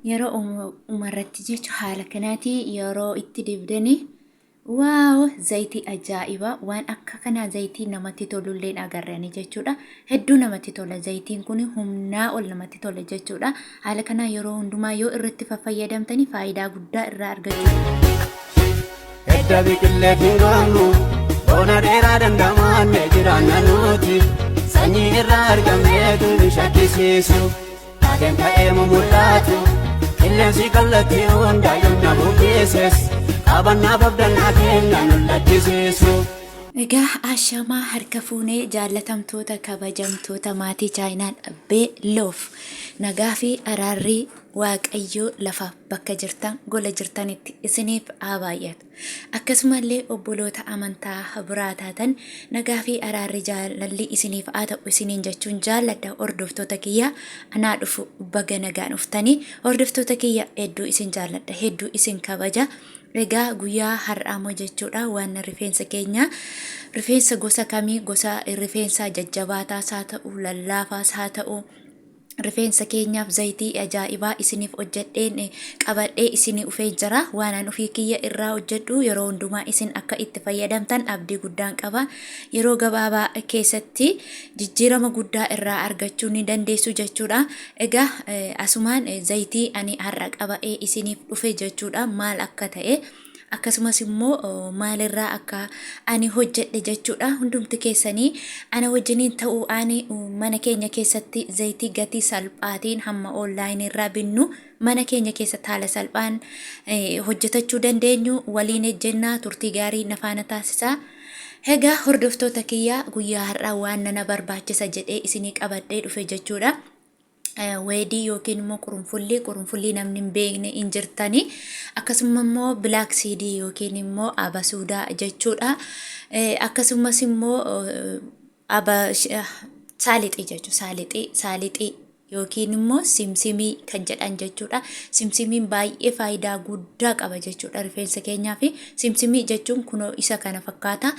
Yeroo umarratti jechu haala kanaati yeroo itti dibdanii waaw zayitii ajaa'ibaa waan akka kanaa zayitii namatti tolullee agarrani jechuudha. Hedduu namatti tola zayitiin kun humnaa ol namatti tola jechuudha. Haala kanaa yeroo hundumaa yoo irratti fayyadamtanii faayidaa guddaa irraa argachuu. Edda biqilleef hin goonu, bona dheeraa dandamaanne jiraanna nuti. Sanyii irraa argamneetu nu shakkisiisu, taateen ta'ee mumul'atu. Qilleensi kallattii hundaa yoomna buqqises, qabannaa babdannaa keenya nu lakkisiisu. Egaa ashamaa harka fuunee jaallatamtoota kabajamtoota maatii chaayinaan beeloof nagaa fi araarri waaqayyoo lafa bakka jirtan gola jirtanitti isiniif haa baay'atu. Akkasumallee obboloota amantaa biraa taatan nagaa fi araarri jaalalli isiniif haa ta'u isiniin jechuun jaalladha hordoftoota kiyya anaa dhufu baga nagaan dhuftanii hordoftoota kiyya hedduu isin jaalladha hedduu isin kabaja. Egaa guyyaa har'aa moo jechuudha waan rifeensa keenya rifeensa gosa kamii gosa rifeensaa jajjabaataas haa ta'u lallaafaas haa ta'u rifeensa keenyaaf zayitii ajaa'ibaa isiniif hojjedheen qabadhee isinii dhufee jira. Waan an ofii kiyya irraa hojjedhu yeroo hundumaa isin akka itti fayyadamtan abdii guddaan qaba. Yeroo gabaabaa keessatti jijjiirama guddaa irraa argachuu ni dandeessu jechuudha. Egaa asumaan zayitii ani har'a qaba'ee isiniif dhufe jechuudha maal akka ta'e. Akkasumas immoo maalirraa akka ani hojjedhe jechuudha. Hundumti keessanii ana wajjiniin ta'uu ani mana keenya keessatti zayitii gatii salphaatiin hamma onlaayinii irraa binnu mana keenya keessatti haala salphaan hojjetachuu dandeenyu waliin ejjennaa turtii gaarii na faana taasisaa. Egaa hordoftoota kiyyaa guyyaa har'aa waan nana barbaachisa jedhee isinii qabadhee dhufe jechuudha. Weedii yookiin immoo qurunfullii qurunfullii namni hin beekne hin jirtani. Akkasuma immoo bilaak siidii yookiin immoo abasuudaa jechuudha. Akkasumas immoo aba saalixii jechuudha. Saalixii saalixii yookiin immoo simsimii kan jedhan jechuudha. Simsimiin baay'ee faayidaa guddaa qaba jechuudha rifeensa keenyaaf. Simsimii jechuun kunoo isa kana fakkaata.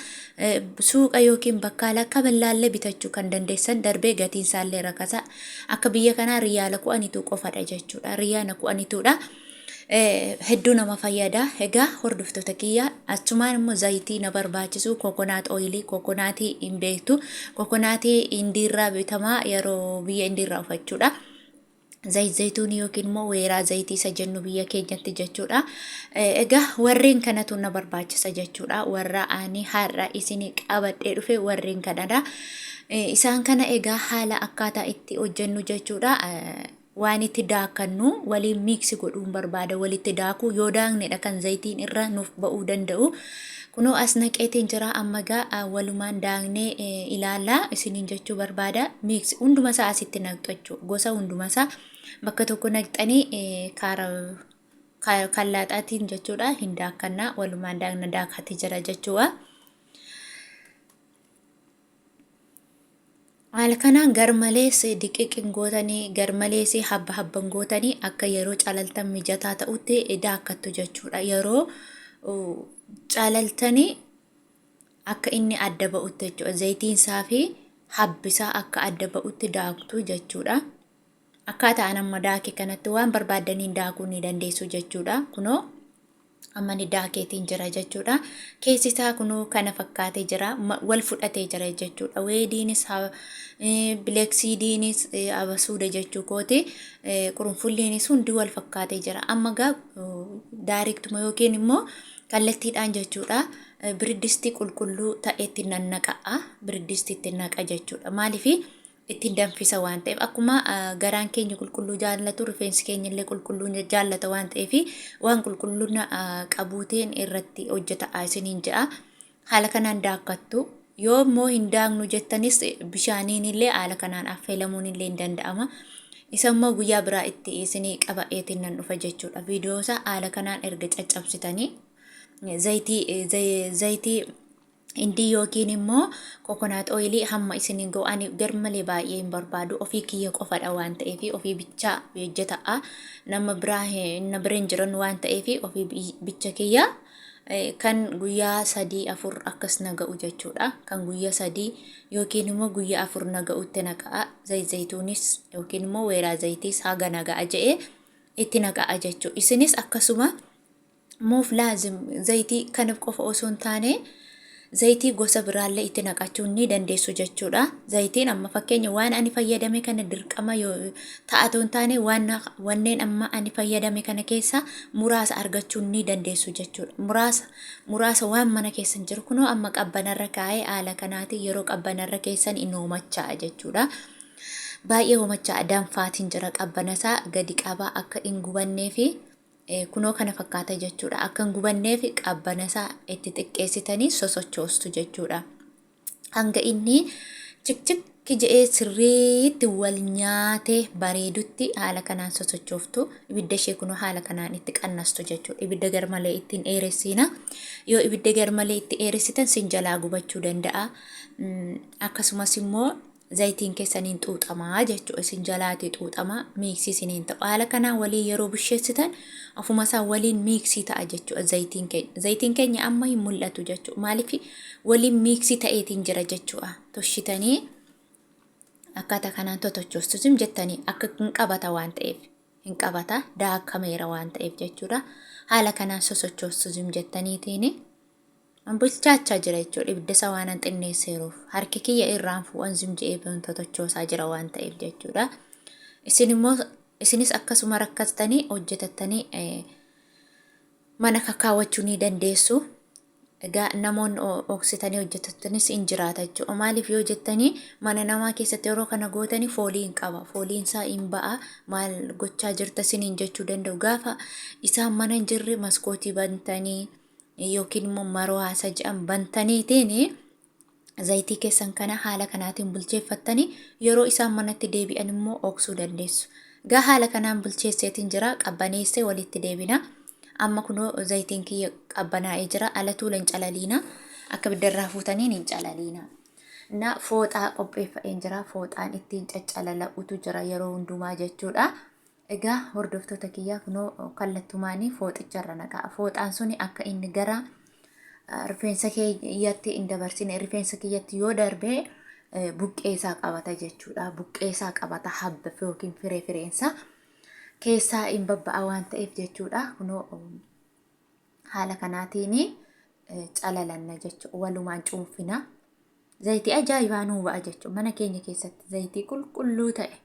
Suuqa yookiin bakkaala akka bal'aallee bitachuu kan dandeessan darbee gatiin isaallee rakasa. Akka biyya kanaa riyaala ku'anitu qofadha jechuudha. Riyaala ku'anituudha. Hedduu nama fayyada. Egaa hordoftoota kiyya achumaan immoo zayitii na barbaachisu kokonaat ooyilii kokonaatii hin beektu. Kokonaatii indiirraa bitamaa yeroo biyya indiirraa ufachuudha. Zayit zayituunii yookiin immoo weeraa zayitii isa jennu biyya keenyatti jechuudha. Egaa warreen kanatu na barbaachisa jechuudha. Warra ani har'a isinii qabadhee dhufe warreen kanadha. Isaan kana egaa haala akkaataa itti hojjennu jechuudha. Waan itti daakkannu waliin miiksi godhuun barbaada walitti daakuu yoo daaknedha kan zayitiin irra nuuf ba'uu danda'u. Kunoo as naqeetiin jira amma egaa walumaan daaknee ilaalla isiniin jechuu barbaada. Miiksi hunduma isaa asitti naqxu jechuudha. Gosa hunduma isaa bakka tokko naqxanii kaara kallaaxaatiin jechuudha hin daakkannaa walumaan daakna daakati jira jechuudha. Haala kanaan garmalees diqiq hin gootanii garmalees habba habba hin gootanii akka yeroo calaltan mijataa ta'utti daakkattu jechuudha. Yeroo calaltanii akka inni adda ba'utti jechuudha. Zayitiin isaa fi habbisaa akka adda ba'utti daaktu jechuudha. Akkaataa an amma daake kanatti waan barbaaddaniin daakuu ni dandeessu jechuudha. Kunoo amma ni daakeetiin jira jechuudha. Keessi isaa kunoo kana fakkaatee jira. Wal fudhatee jira jechuudha. Weediinis bileeksiidiinis abasuuda jechuu kooti. Qurunfulliinis hundi wal fakkaatee jira. Amma gaa daariktuma yookiin immoo kallattiidhaan jechuudha. Biriddistii qulqulluu ta'etti nannaqa'a. Biriddistiitti naqa jechuudha. Maaliifi ittiin danfisa waan ta'eef akkuma garaan keenya qulqulluu jaallatu rifeensi keenya illee qulqulluu jaallata waan ta'eef waan qulqullina qabuutiin irratti hojjeta'a isiniin jedha. Haala kanaan daakkattu. Yoo immoo hin daaknu jettanis bishaaniin illee haala kanaan affeelamuun illee hin danda'ama. Isa immoo guyyaa biraa itti isinii qaba'eetiin nan dhufa jechuudha. Viidiyoo isaa haala kanaan erga caccabsitanii zayitii zayitii Indii yookiin immoo kokonaat ooyilii hamma isin hin ga'u ani garmalee baay'ee hin barbaadu ofii kiyya qofadha waan ta'eef ofii bichaa hojjeta'a nama biraa na bira hin jiran waan ta'eef ofii bicha kiyya kan guyyaa sadii afur akkas na ga'u jechuudha kan guyyaa sadii yookiin immoo guyyaa afur na ga'utti na ga'a zayit zayituunis yookiin immoo weeraa zayitiis haga na ga'a je'ee. itti naqa'a jechuudha. Isinis akkasuma muuf laazim zayitii kana qofa osoo hin taane zayitii gosa biraallee itti naqachuu ni dandeessu jechuudha. Zayitiin amma fakkeenya waan ani fayyadame kana dirqama yoo ta'atu hin taane waan wanneen amma ani fayyadame kana keessa muraasa argachuu ni dandeessu jechuudha. Muraasa muraasa waan mana keessan jiru kunoo amma qabbanarra kaa'ee haala kanaatiin yeroo qabbanarra keessan hin hoomacha'a jechuudha. Baay'ee hoomacha'a danfaatiin jira qabbanasaa gadi qabaa akka hin gubannee fi kunoo kana fakkaata jechuudha. Akka hin gubanneef qabbanasaa itti xiqqeessitanii sosochoostu jechuudha. Hanga inni cikcikki je'ee sirriitti wal nyaatee bareedutti haala kanaan sosochooftu. Ibidda ishee kunoo haala kanaan itti qannastu jechuudha. Ibidda garmalee ittiin dheeressiina. Yoo ibidda garmalee itti dheeressitan sin jalaa gubachuu danda'a. Akkasumas immoo zayitiin keessan hin xuuxamaa jechuudha. Isin jalaatii xuuxamaa miiksii isiniin ta'u. Haala kanaan waliin yeroo busheessitan ofuma isaa waliin miiksii ta'a jechuudha zayitiin keenya. Zayitiin keenya amma hin mul'atu jechuudha. Maaliif waliin miiksii ta'eetiin jira jechuudha. Toshitanii akkaataa kanaan totochoostu zim jettanii akka hin qabata waan ta'eef. Hin qabata daakameera waan ta'eef jechuudha. Haala kanaan sosochoostu zim jettaniitiin. Bilchaachaa jira jechuudha. Ibidda isaa waanan xinneesseeruuf. Harki kiyya irraan fuudhan zim je'ee beon totochoosaa jira waan ta'eef jechuudha. Isin immoo isinis akkasuma rakkatanii hojjetattanii mana kakaawwachuu ni dandeessu. Egaa namoonni oksitanii hojjetattanis hin jiraata jechuudha. Maaliif yoo jettanii mana namaa keessatti yeroo kana gootanii foolii hin qaba. Fooliin isaa hin ba'a. Maal gochaa jirta isiniin jechuu danda'u. Gaafa isaan mana hin jirre maskootii bantanii yookiin immoo maroo haasa jedhan bantaniitiin zayitii keessan kana haala kanaatiin bulcheeffattanii yeroo isaan manatti deebi'an immoo oksuu dandeessu. Gaa haala kanaan bulcheesseetiin jira qabbaneessee walitti deebina. Amma kunoo zayitiin kiyya qabbanaa'ee jira ala tuula hin calaliina akka biddarraa fuutaniin hin calaliina. Na fooxaa qopheeffadheen jira fooxaan ittiin caccalala'utu jira yeroo hundumaa jechuudha. Egaa hordoftoota kiyyaa kunoo kallattumaanii fooxicha irra naqaa. Fooxaan suni akka inni gara rifeensa kiyyatti hin dabarsine rifeensa kiyyatti yoo darbe buqqee isaa qabata jechuudha. Buqqee isaa qabata habba yookiin firee fireensa keessaa hin babba'a waan ta'eef jechuudha. Kunoo haala kanaatiin calalanna jechuudha. Walumaan cuunfina. Zayitii ajaa'ibaa nuu ba'a jechuudha. Mana keenya keessatti zayitii qulqulluu ta'e.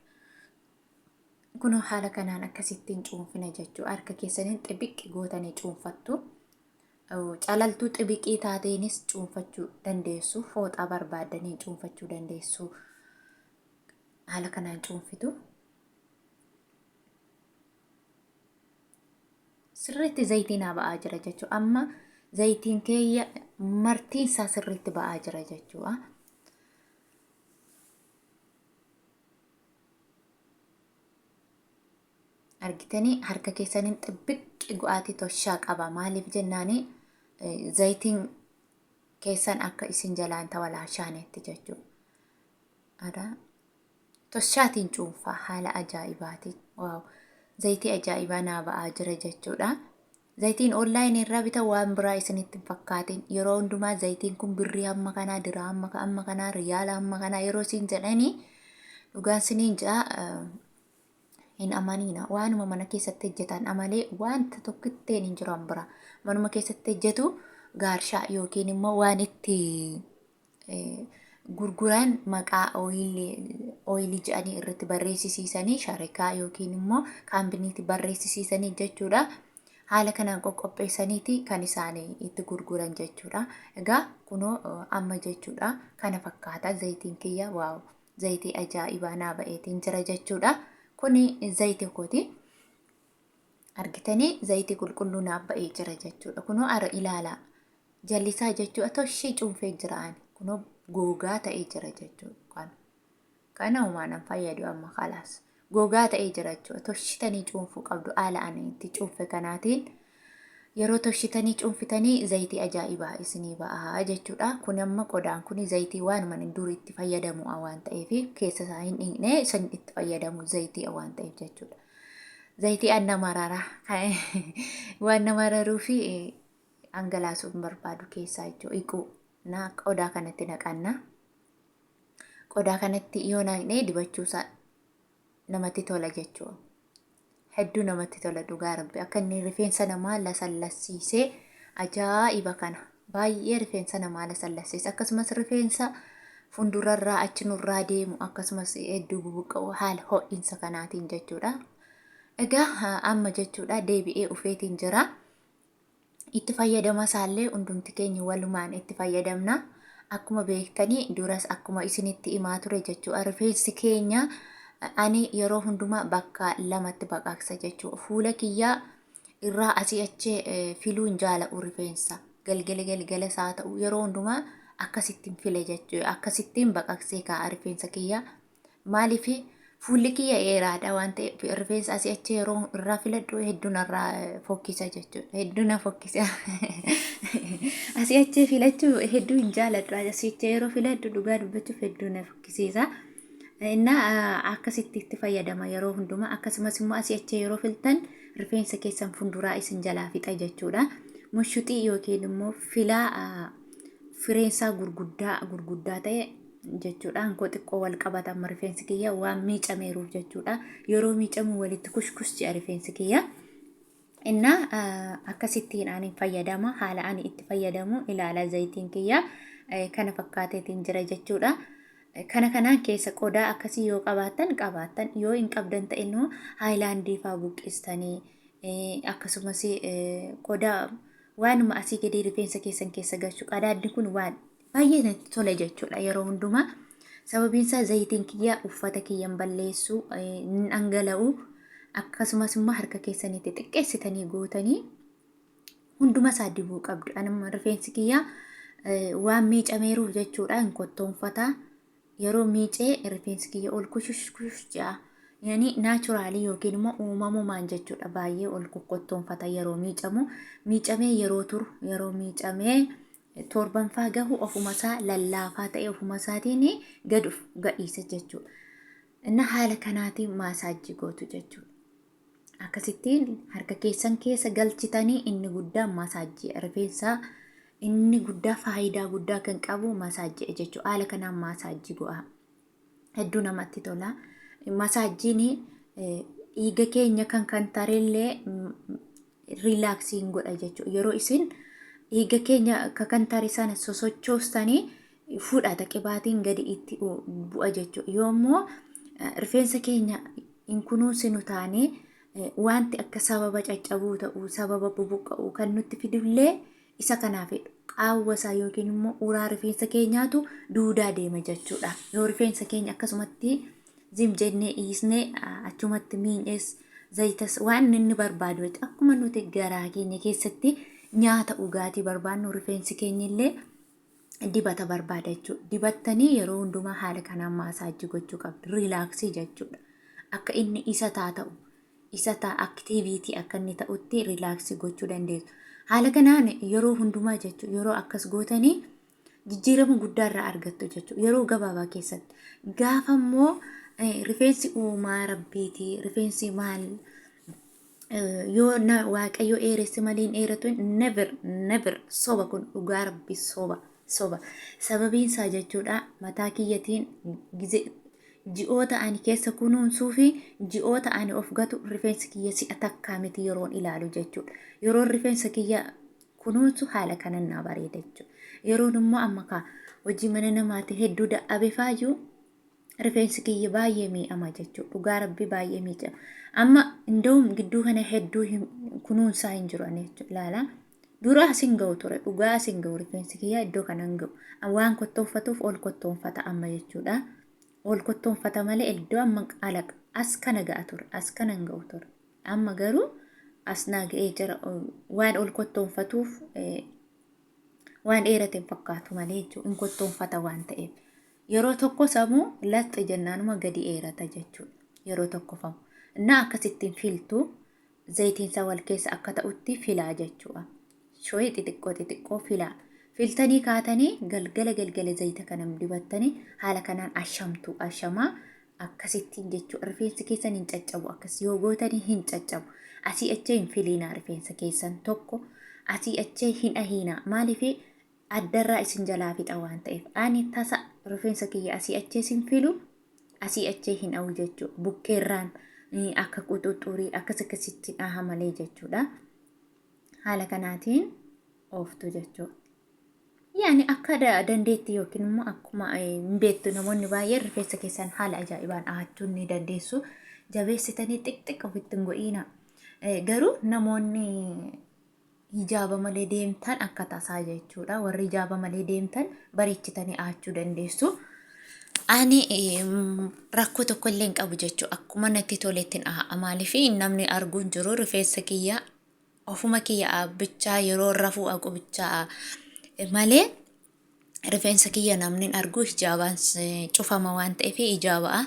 Kunoo haala kanaan akkasittiin cuunfina jechuu harka keessaniin xibiqqi gootanii cuunfattu. Calaltuu xibiqii taateenis cuunfachuu dandeessu. Fooxaa barbaaddaniin cuunfachuu dandeessu. Haala kanaan cuunfitu. Sirriitti zayitiin haa ba'aa jira jechuudha. Amma zayitiin keeyya martiin isaa sirriitti ba'aa jira jechuudha. Argitanii harka keessaniin xibbiqqi go'aatii toshaa qaba. Maaliif jennaani zayitiin keessan akka isin jalaan tawalaashaanetti jechuudha. Ada toshaatiin cuunfaa haala ajaa'ibaatiin. Waaw zayitii ajaa'ibaa naa ba'aa jira jechuudha. Zayitiin online irraa bitan waan biraa isinitti hin fakkaatin. Yeroo hundumaa zayitiin kun birrii hamma kanaa, diraa hamma hamma kanaa, riyaala hamma kanaa yeroo isin jedhanii dhugaan isiniin ja'a hin amaniina. Waanuma mana keessatti hojjetan amalee wanta tokkitteen hin jiru an bira. Manuma keessatti hojjetu gaarshaa yookiin immoo waan itti gurguran maqaa ooyilii jedhanii irratti barreessisiisanii sharikaa yookiin immoo kaampiniitti barreessisiisanii jechuudha. Haala kanaan qoqqopheessaniiti kan isaan itti gurguran jechuudha. Egaa kunoo amma jechuudha kana fakkaata zayitiin kiyya waaw zayitii ajaa'ibaa naa ba'eetiin jira jechuudha. Kuni zayitii kooti. Argitanii zayitii qulqulluu naaf ba'ee jira jechuudha. Kunoo ara ilaalaa. Jallisaa jechuudha toshee cuunfee jira ani. Kunoo gogaa ta'ee jira jechuudha. Kana kana homaa nan fayyadu amma kalaas. Gogaa ta'ee jira jechuudha. Toshitanii cuunfuu qabdu haala ani itti cuunfe kanaatiin. Yeroo toshitanii cuunfitanii zayitii ajaa'ibaa isinii ba'aa jechuudha. Kun amma qodaan kun zayitii waanuma inni dur itti fayyadamu waan ta'eef keessa isaa hin dhiqne isin itti fayyadamu zayitii waan ta'eef jechuudha. Zayitii anna marara waan nama mararuu fi dhangalaasuu hin barbaadu keessaa jechuudha. Iquu na qodaa kanatti naqanna. Qodaa kanatti yoo naqnee dibachuusaa namatti tola jechuudha. Hedduu namatti tola dhugaa rabbi akka inni rifeensa namaa lasallassiisee ajaa'iba kana baay'ee rifeensa namaa lasallassiisa akkasumas rifeensa fuuldurarraa achi nurraa deemu akkasumas hedduu bubuqqa'u haala ho'iinsa kanaatiin jechuudha. Egaa amma jechuudha deebi'ee ufeetiin jira. Itti fayyadama isaallee hundumti keenya walumaan itti fayyadamna. Akkuma beektanii duras akkuma isinitti himaa ture jechuudha. Rifeensi keenya ani yeroo hundumaa bakka lamatti baqaqsa jechuudha. Fuula kiyyaa irraa asii achi filuu hin jaala'u rifeensa. Galgala galgala isaa ta'u yeroo hundumaa akkasittiin file jechuudha. Akkasittiin baqaqsee kaa'a rifeensa kiyyaa. Maaliif fuulli kiyya dheeraadha waan ta'eef rifeensa asii achi yeroo irraa filadhu hedduu narraa fokkisa jechuudha. Hedduu na fokkisa. Asii achi filachuu hedduu hin jaaladhu. Asii achi yeroo filadhu dhugaa dubbachuuf hedduu na fokkisiisa. Innaa akkasitti itti fayyadama yeroo hundumaa akkasumas immoo asii achi yeroo filtan rifeensa keessan funduraa isin jalaa fixa jechuudha. Mushuxii yookiin immoo filaa fireensaa gurguddaa gurguddaa ta'e jechuudha. Hankoo xiqqoo wal qabata amma rifeensi kiyya waan miicameeruuf jechuudha. Yeroo miicamu walitti kushkush jedha rifeensi kiyya. Innaa akkasittiin ani fayyadama haala ani itti fayyadamu ilaala zayitiin kiyya kana fakkaateetiin jira jechuudha. Kana kanaan keessa qodaa akkasii yoo qabaattan qabaattan yoo hin qabdan ta'e immoo haayilaandii fa'aa buqqistanii akkasumas qodaa waanuma asii gadi rifeensa keessan keessa galchu qadaadni kun waan baay'ee natti tola jechuudha yeroo hundumaa. Sababiin isaa zayitiin kiyya uffata kiyya hin balleessu, hin dhangala'u. Akkasumas immoo harka keessanitti xiqqeessitanii gootanii hunduma isaa dibuu qabdu. Anuma rifeensi kiyya waan miicameeruuf jechuudha hin kottoonfata. Yeroo miicee rifeensi kiyya ol kushush kushush jedha. Yani naachuraalii yookiin immoo uumamumaan jechuudha baay'ee ol kokkottoonfata yeroo miicamu. Miicamee yeroo turu yeroo miicamee torbanfaa gahu ofuma isaa lallaafaa ta'e ofuma isaatiin gad of gadhiisa jechuudha. Inna haala kanaatiin maasaajii gootu jechuudha. Akkasittiin harka keessan keessa galchitanii inni guddaan maasaajii rifeensaa inni guddaa faayidaa guddaa kan qabu maasaajii jechuudha. Haala kanaan maasaajii go'a. Hedduu namatti tola. Masaajjiin dhiiga keenya kan kan tarellee riilaaksiin godha jechuudha. Yeroo isin dhiiga keenya kan tare sana sosochoostanii fudhata qibaatiin gadi itti bu'a jechuudha. Yoo immoo rifeensa keenya hin kunuunsinu taane wanti akka sababa caccabuu ta'uu sababa bubuqqa'uu kan nutti fidullee isa kanaaf qaawwa isaa yookiin immoo uraa rifeensa keenyaatu duudaa deema jechuudha. Yoo rifeensa keenya akkasumatti zim jennee dhiisnee achumatti miin'ees zayitas waan inni barbaadu akkuma nuti garaa keenya keessatti nyaata dhugaatii barbaannu rifeensi keenya illee dibata barbaada jechuudha. Dibattanii yeroo hundumaa haala kanaan maasaajii gochuu qabdu. Riilaaksii jechuudha. Akka inni isa taa ta'u isa taa aktiiviitii akka inni ta'utti riilaaksii gochuu dandeessu. Haala kanaan yeroo hundumaa jechuudha. Yeroo akkas gootanii jijjiirama guddaa irraa argattu jechuudha. Yeroo gabaabaa keessatti. Gaafa immoo rifeensi uumaa rabbiiti. Rifeensi maal yoo na waaqayyo dheeresse malee hin dheeratu never never soba kun dhugaa rabbi soba soba sababiin isaa jechuudha mataa kiyyatiin gize ji'oota ani keessa kunuunsuu fi ji'oota ani of gatu rifeensi kiyya si'a takkaa miti yeroon ilaalu jechuudha yeroon rifeensa kiyya kunuunsu haala kanan naa bareeda jechuudha yeroon immoo amma kaa hojii mana namaati hedduu dadhabe faayyuu rifeensi kiyya baay'ee miidhama jechuudha. Dhugaa rabbi baay'ee miidhama. Amma inda'uum gidduu kana hedduu kunuunsaa hin jiru ani jechuudha. Laala. Dura as hin ga'u ture. Dhugaa as hin ga'u rifeensi kiyya iddoo kana hin ga'u. Waan kottoonfatuuf ol kottoonfata amma jechuudha. Ol kottoonfata malee iddoo amma alaqa as kana ga'a ture. As kana hin ga'u ture. Amma garuu as naa ga'ee jira. Waan ol kottoonfatuuf waan dheerate hin fakkaatu malee jechuudha. Hin kottoonfata waan ta'eef. Yeroo tokko samu laxxi jennaanuma gadi dheerata jechuudha. Yeroo tokko famu. Innaa akkasittiin filtu zayitiin isaa wal keessa akka ta'utti filaa jechuudha. Shooyii xixiqqoo xixiqqoo filaa. Filtanii kaatanii galgala galgala zayita kana dibattanii haala kanaan ashamtu ashamaa akkasittiin jechuudha. Rifeensi keessan hin caccabu akkas yoo gootanii hin caccabu. Asii achee hin filiinaa rifeensa keessan tokko asii achee hin ahiinaa maaliif addarraa isin jalaa fixa waan ta'eef ani tasa rifeensa kiyya asii achee sin filu asii achee hin awu jechuudha. Bukkeerraan Akka quxuxurii akkas akkasitti dhaha malee jechuudha. Haala kanaatiin ooftu jechuudha. Yaani akka dandeettii yookiin immoo akkuma hin beektu namoonni baay'een rifeensa keessan haala ajaa'ibaan dhahachuu ni dandeessu. Jabeessitanii xiqxiq ofitti hin godhiina. Garuu namoonni hijaaba malee deemtan akka tasaa jechuudha. Warri hijaaba malee deemtan bareechitanii dhahachuu dandeessu. Ani rakkoo tokko illee hin qabu jechuudha. Akkuma natti toletti dhaha. Maaliif namni arguu hin jiru rifeensa kiyya ofuma kiyya bichaa yeroo rafuu aqu bichaa malee rifeensa kiyya namni hin argu hijaabaan cufama waan ta'eef hijaabaa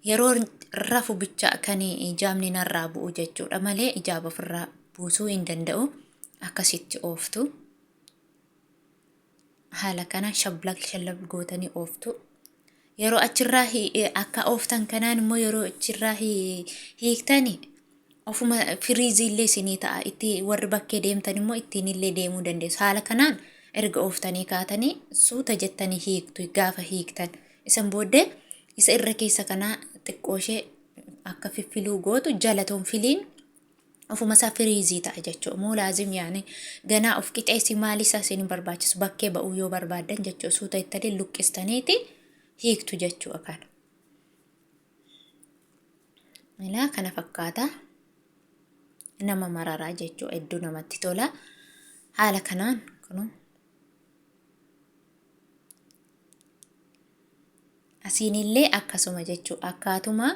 yeroo rafu bichaa kan hijaabni narraa bu'u jechuudha malee hijaaba ofirraa buusuu hin danda'u akkasitti ooftu. Haala kana shablaq shallab gootanii ooftu. Yeroo achirraa akka ooftan kanaan immoo yeroo achirraa hiiktani ofuma firiizii illee isinii ta'a. Itti warri bakkee deemtan immoo ittiin illee deemuu dandeessu. Haala kanaan erga ooftanii kaatanii suuta jettanii hiiktu gaafa hiiktan. Isan booddee isa irra keessa kanaa xiqqoo ishee akka fiffiluu gootu jalatoon filiin ofuma isaa firiizii ta'a jechuudha. Moo laazim yaani ganaa of qixeessi maali isaa isin hin barbaachisu bakkee ba'uu yoo barbaaddan jechuudha. Suuta ittanii luqqistaniiti hiiktu jechuudha kana. Ilaa kana fakkaata. Nama mararaa jechuudha. Hedduu namatti tola. Haala kanaan kunuu Asiinillee akkasuma jechuudha. Akkaatuma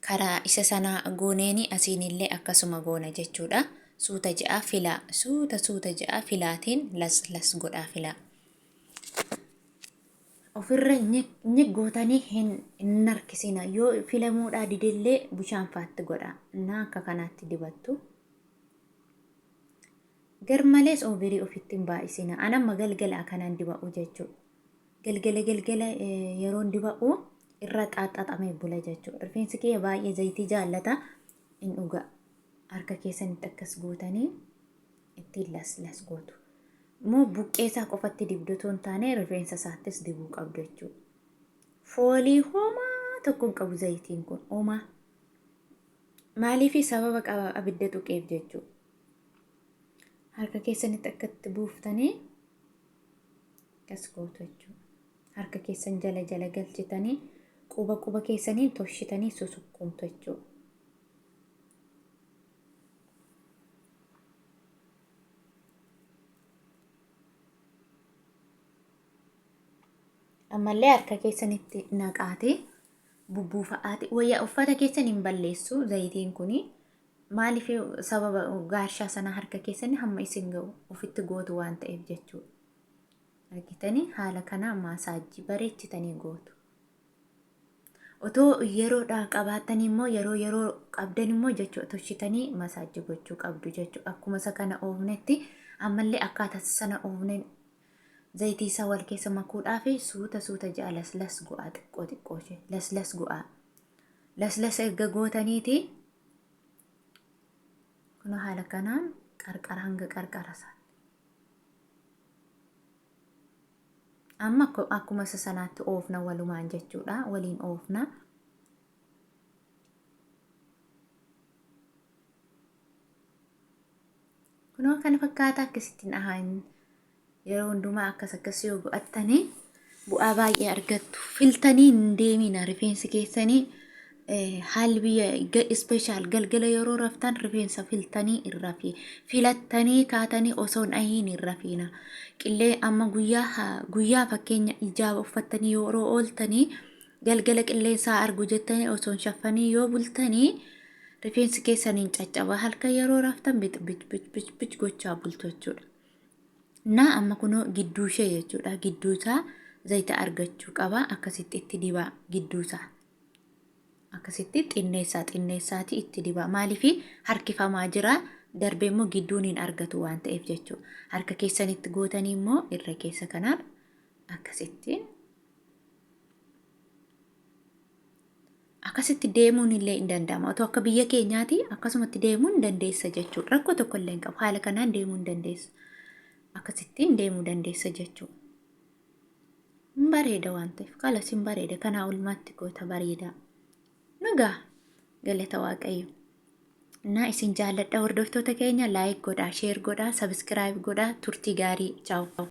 karaa isa sanaa gooneeni asiinillee akkasuma goona jechuudha. Suuta je'aa filaa. Suuta suuta je'aa filaatiin las las godhaa filaa. Ofirra nyig gootanii hin harkisina. Yoo filamuudhaa didellee bishaan faatti godha. Naa akka kanaatti dibattu. Garmalees oovirii ofitti hin baay'isina. An amma galgala akkanaan diba'u jechuudha. Galgala galgala yeroon diba'u irra xaaxaxamee bula jechuudha. Rifeensi kiyya baay'ee zayitii jaallata hin dhuga. Harka keessanitti akkas gootanii ittiin las las gootu. Immoo buqqee isaa qofatti dibdu otoo hin taane rifeensa isaattis dibuu qabdu jechuudha. Foolii homaa tokko hin qabu zayitiin kun homaa. Maaliif sababa qaba abidda tuqeef jechuudha. Harka keessanitti akkatti buuftanii akkas gootu jechuudha. Harka keessan jala jala galchitanii quba quba keessaniin toshitanii susukkuumtu jechuudha. Ammallee harka keessanitti naqaatee bubbuufa'aati. Wayyaa uffata keessan hin balleessu zayitiin kuni. Maaliif sababa gaarshaa sana harka keessan hamma isin ga'u ofitti gootu waan ta'eef jechuudha. Argitanii haala kanaa maasaajii bareechitanii gootu. Otoo yeroodhaa qabaattanii immoo yeroo yeroo qabdan immoo jechuudha toshitanii masaajii gochuu qabdu jechuudha. Akkuma isa kana oofnetti ammallee akkaataa sana oofneen zayitii isaa wal keessa makuudhaaf suuta suuta ja'a laslas go'aa xiqqoo xiqqoo ishee laslas go'aa. Laslas erga gootaniiti kunoo haala kanaan qarqara hanga qarqara isaa. Amma akkuma isa sanaatti oofna walumaan jechuudha. Waliin oofna. Kunoo kana fakkaata akkasittiin dhahaan yeroo hundumaa akkas akkas yoo godhattanii bu'aa baay'ee argattu. Filtanii hin deemina rifeensi keessanii haalli biyya ispeeshaal galgala yeroo raftan rifeensa filtanii hin rafi. Filattanii kaatanii osoo hin dhahiin hin rafiina. Qillee amma guyyaa guyyaa fakkeenya ijaaba uffattanii yeroo ooltanii galgala qilleensaa argu jettanii osoo hin shaffanii yoo bultanii rifeensi keessan hin caccaba. Halkan yeroo raftan bic bic bic bic bic gochaa bultu jechuudha. Naa amma kunoo gidduu ishee jechuudha. Gidduu isaa zayita argachuu qaba. Akkasitti itti dibaa gidduu isaa. Akkasitti xinneessaa xinneessaati itti dibaa. Maaliif harkifamaa jira darbee immoo gidduun hin argatu waan ta'eef jechuudha. Harka keessanitti gootanii immoo irra keessa kanaan akkasitti akkasitti deemuun illee hin danda'ama. Otoo akka biyya keenyaati akkasumatti deemuun hin dandeessa jechuudha. Rakkoo tokko illee hin qabu. Haala kanaan deemuu hin dandeessa. Akkasittiin deemuu dandeessa jechuudha. Hin bareeda waan ta'eef kalas hin bareeda. Kanaa olmaatti goota bareedaa. Nagaa. Galata Waaqayyo. Innaa isin jaalladha hordoftoota keenya, like godhaa, share godhaa, subscribe godhaa. Turtii gaarii, ciao.